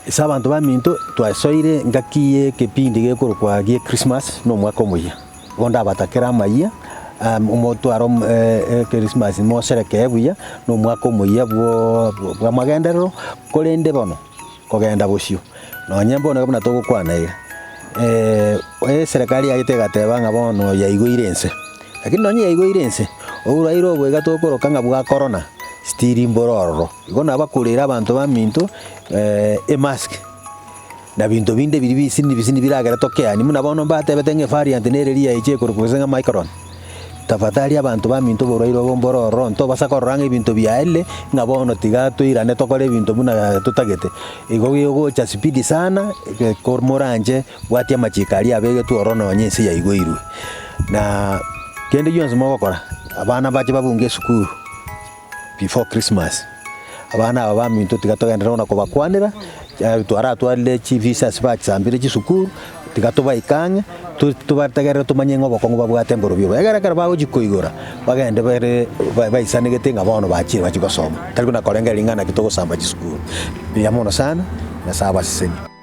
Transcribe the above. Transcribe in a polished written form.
Ase abanto baminto, twasoire engaki y'ekepindi gekorokwa gie Christmas na omwaka omoyia. Igo ndabatakere amayia, motware Christmas moserekee buya, na omwaka omoyia bwo bw'amagenderero, korende bono kogenda bosio, nonye mbono iga buna togokwana iga, eserekari yachete egateba ng'a bono yaigoire ense. Lakini nonye yaigoire ense, oboraire obo iga tokoroka ng'a bwa corona, still mboro ororo. Igo nabakureire abanto baminto emask, na binto binde biria bisini bisini biragere tokeani, buna bono mbatebete ng'a evariant nere riria yaeche ekorokwa gose ng'a micron. Tafadhali abanto baminto oborwaire obo mbore ororo, ntobasa korora ng'a ebinto biaerire, ng'a bono tiga toirane tokore ebinto buna totagete. Igo gegocha speed sana, eko moranche bwatia amachiko aria abegetwe ororo nonye ense yaigoirwe. Na kende gionsi mogokora, abana mbache babunge esukuru. Before Christmas, abana aba baminto tiga togenderere buna kobakwanera, twaratwarire chivisa ase bachisambire chisukuru, tiga tobaike ang'e, to tobategerere tomanye ng'a obokong'u babwate mborobio obo. Ekero ekero bagochia koigora, bagende bare baisanegete ng'a bono bachire bachie gosoma, tari buna korengereria ng'a naki togosamba chisukuru. Mbuya mono sana, Nyasaye abasesenie.